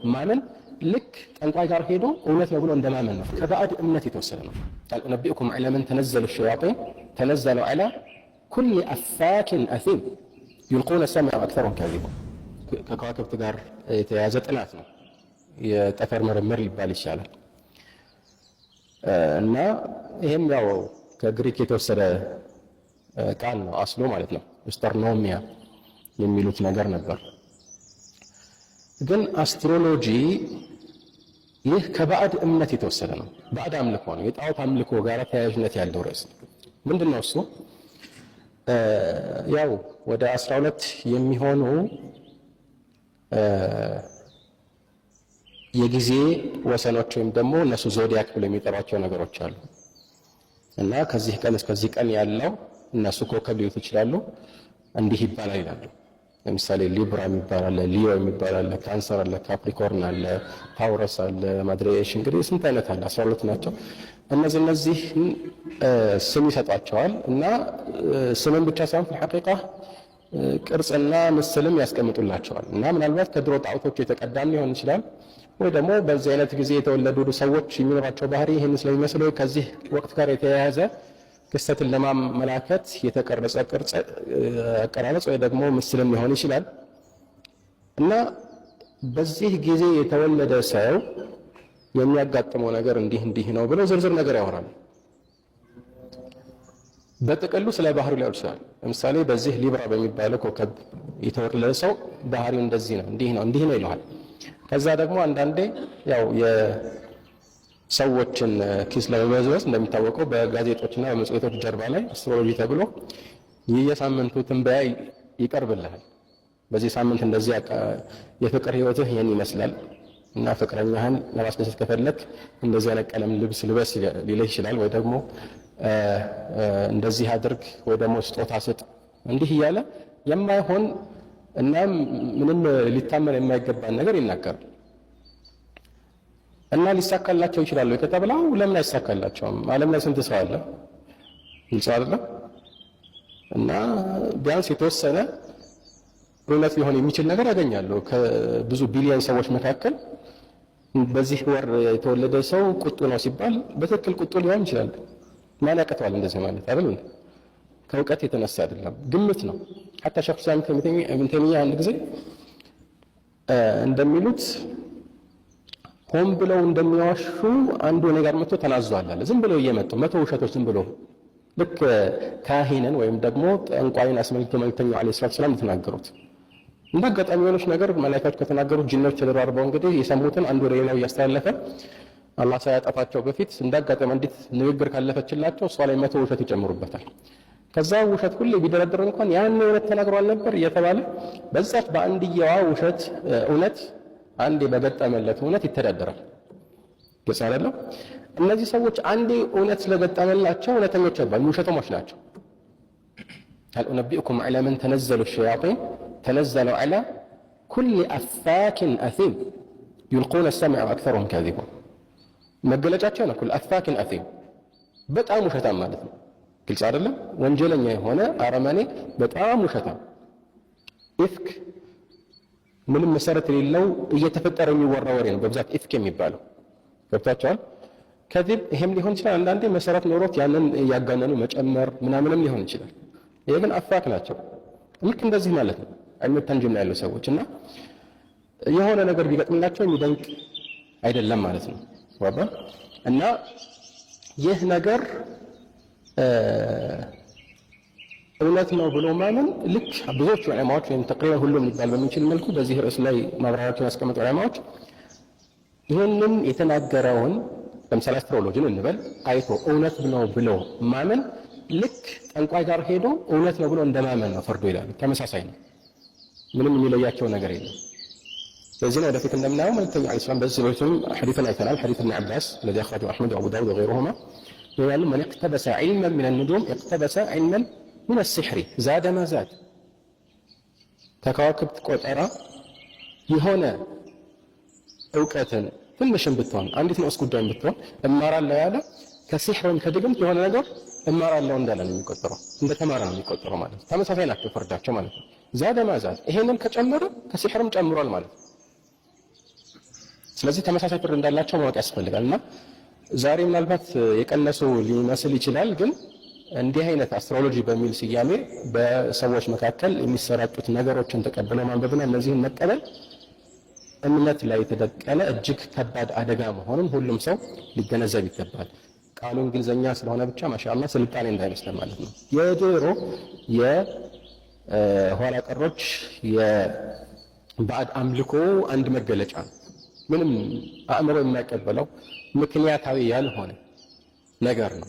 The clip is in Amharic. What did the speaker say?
ማመን ልክ ጠንቋይ ጋር ሄዶ እውነት ነው ብሎ እንደማመን ነው። ከባዕድ እምነት የተወሰደ ነው። قل أنبئكم على من تنزل الشياطين تنزل على كل أفاك أثيم يلقون السمع وأكثرهم كاذبون። ከከዋክብት ጋር የተያያዘ ጥናት ነው። የጠፈር ምርምር ሊባል ይቻላል። እና ይህም ያው ከግሪክ የተወሰደ ቃል ነው አስሎ ማለት ነው። አስትሮኖሚያ የሚሉት ነገር ነበር። ግን astrology ይህ ከባዕድ እምነት የተወሰደ ነው። ባዕድ አምልኮ ነው። የጣዖት አምልኮ ጋር ተያያዥነት ያለው ርዕስ ነው። ምንድን ነው እሱ? ያው ወደ 12 የሚሆኑ የጊዜ ወሰኖች ወይም ደግሞ እነሱ zodiac ብለው የሚጠሯቸው ነገሮች አሉ እና ከዚህ ቀን እስከዚህ ቀን ያለው እነሱ ኮከብ ሊሉት ይችላሉ። እንዲህ ይባላል ይላሉ። ለምሳሌ Libra የሚባል አለ፣ Leo የሚባል አለ፣ ካንሰር አለ፣ Capricorn አለ፣ Taurus አለ፣ ማድሬሽ እንግዲህ ስንት አይነት አለ፣ 12 ናቸው። እነዚህ ስም ይሰጧቸዋል እና ስምን ብቻ ሳይሆን في الحقيقة ቅርጽና ምስልም ያስቀምጡላቸዋል። እና ምናልባት ከድሮ ጣዖቶች የተቀዳም ሊሆን ይችላል ወይ ደግሞ በዚህ አይነት ጊዜ የተወለዱ ሰዎች የሚኖራቸው ባህሪ ይህን ስለሚመስል ወይ ከዚህ ወቅት ጋር የተያያዘ ክስተትን ለማመላከት የተቀረጸ ቅርጽ አቀራረጽ ወይ ደግሞ ምስልም ሊሆን ይችላል። እና በዚህ ጊዜ የተወለደ ሰው የሚያጋጥመው ነገር እንዲህ እንዲህ ነው ብለው ዝርዝር ነገር ያወራሉ። በጥቅሉ ስለ ባህሪው ሊያወሩ ይችላል። ለምሳሌ በዚህ Libra በሚባለው ኮከብ የተወለደ ሰው ባህሪው እንደዚህ ነው፣ እንዲህ ነው፣ እንዲህ ነው ይለዋል። ከዛ ደግሞ አንዳንዴ ያው የሰዎችን ኪስ ለመበዝበዝ እንደሚታወቀው በጋዜጦችና በመጽሔቶች ጀርባ ላይ astrology ተብሎ የየሳምንቱ ትንበያ ይቀርብልሃል። በዚህ ሳምንት እንደዚህ የፍቅር ህይወትህ ይህን ይመስላል እና ፍቅረኛህን ለማስደሰት ከፈለክ እንደዚህ አይነት ቀለም ልብስ ልበስ ሊልህ ይችላል። ወይ ደግሞ እንደዚህ አድርግ፣ ወይ ደግሞ ስጦታ ስጥ፣ እንዲህ እያለ የማይሆን እና ምንም ሊታመን የማይገባን ነገር ይናገራል። እና ሊሳካላቸው ይችላሉ ከተባለው ለምን አይሳካላቸውም? ዓለም ላይ ስንት ሰው አለ? ግልጽ አይደለም? እና ቢያንስ የተወሰነ እውነት ሊሆን የሚችል ነገር ያገኛሉ። ከብዙ ቢሊዮን ሰዎች መካከል በዚህ ወር የተወለደ ሰው ቁጡ ነው ሲባል በትክክል ቁጡ ሊሆን ይችላል። ማን ያቅተዋል እንደዚህ ማለት አይደል? ከእውቀት የተነሳ አይደለም፣ ግምት ነው። حتى ሸይኹል ኢስላም ኢብን ተይሚያ አንድ ጊዜ እንደሚሉት ሆን ብለው እንደሚዋሹ አንዱ እኔ ጋር መጥቶ ተናዟል አለ። ዝም ብለው እየመጡ 100 ውሸቶች ዝም ብሎ ልክ ካሂንን ወይም ደግሞ ጠንቋይን አስመልክቶ መልክተኛው عليه الصلاة والسلام የተናገሩት እንደ አጋጣሚ የሆነች ነገር መላኢካዎች ከተናገሩት ጂኖች ተደራርበው እንግዲህ የሰሙትን አንዱ ወደ ሌላው እያስተላለፈ አላህ ሳያጠፋቸው በፊት እንደ አጋጣሚ አንዲት ንግግር ካለፈችላቸው እሷ ላይ 100 ውሸት ይጨምሩበታል። ከዛ ውሸት ሁሌ ቢደረደር እንኳን ያን እውነት ተናግሯል ነበር እየተባለ በዛች በአንድየዋ ውሸት እውነት አንዴ በገጠመለት እውነት ይተዳደራል። ግልጽ አይደለም? እነዚህ ሰዎች አንዴ እውነት ስለገጠመላቸው እውነተኞች አይባሉም፣ ውሸተሞች ናቸው። هل أنبئكم على من تنزل الشياطين تنزل على كل أفاك أثيم يلقون السمع وأكثرهم كاذبون። መገለጫቸው ነው። كل أفاك أثيم በጣም ውሸታም ማለት ነው። ግልጽ አይደለም? ወንጀለኛ የሆነ አረመኔ፣ በጣም ውሸታም። إفك ምንም መሰረት የሌለው እየተፈጠረ የሚወራ ወሬ ነው በብዛት إفك የሚባለው። ገብቷቸዋል። كذب ይሄም ሊሆን ይችላል። አንዳንዴ መሰረት ኖሮት ያንን እያጋነኑ መጨመር ምናምንም ሊሆን ይችላል። ይሄ ግን أفاك ናቸው። ልክ እንደዚህ ማለት ነው። علم التنجيم ላይ ያሉ ሰዎች እና የሆነ ነገር ቢገጥምላቸው የሚደንቅ አይደለም ማለት ነው። ወባ እና ይህ ነገር እውነት ነው ብሎ ማመን ልክ ብዙዎቹ ዑለማዎች ወይም تقريبا ሁሉም ሊባል በሚችል መልኩ በዚህ ርዕስ ላይ ማብራሪያቸውን ያስቀመጡ ዑለማዎች ይህንን የተናገረውን ለምሳሌ astrology ን እንበል አይቶ እውነት ነው ብሎ ማመን ልክ ጠንቋይ ጋር ሄዶ እውነት ነው ብሎ እንደማመን ነው ፍርዱ ይላሉ። ተመሳሳይ ነው። ምንም የሚለያቸው ነገር የለም። ስለዚህ ነው ወደፊት እንደምናየው መልእክተኛው عليه السلام በዚህ በፊትም ሐዲስን አይተናል። ሐዲስ ኢብን አባስ الذي أخرجه أحمد وأبو داود وغيرهما ይላሉ من اقتبس علما من النجوم اقتبس علما من السحر زاد ما زاد። ከከዋክብት ቆጠራ የሆነ እውቀትን ትንሽም ብትሆን አንዲት ንዑስ ጉዳይም ብትሆን እማራለሁ ያለ ከሲሕር ወይም ከድግምት የሆነ ነገር እማራለሁ እንዳለ ነው የሚቆጠረው፣ እንደተማረ ነው የሚቆጠረው ማለት ነው። ተመሳሳይ ናቸው ፍርዳቸው ማለት ነው። زاد ما زاد ይሄንን ከጨመረ ከሲሕርም ጨምሯል ማለት ነው። ስለዚህ ተመሳሳይ ፍርድ እንዳላቸው ማወቅ ያስፈልጋል። እና ዛሬ ምናልባት የቀነሱ ሊመስል ይችላል፣ ግን እንዲህ አይነት astrology በሚል ስያሜ በሰዎች መካከል የሚሰራጩት ነገሮችን ተቀብለው ማንበብና እነዚህን መቀበል እምነት ላይ የተደቀነ እጅግ ከባድ አደጋ መሆኑን ሁሉም ሰው ሊገነዘብ ይገባል። ቃሉ እንግሊዘኛ ስለሆነ ብቻ ማሻአላህ ስልጣኔ እንዳይመስለን ማለት ነው። የድሮ የኋላ ቀሮች የባዕድ አምልኮ አንድ መገለጫ ነው። ምንም አእምሮ የማይቀበለው፣ ምክንያታዊ ያልሆነ ነገር ነው።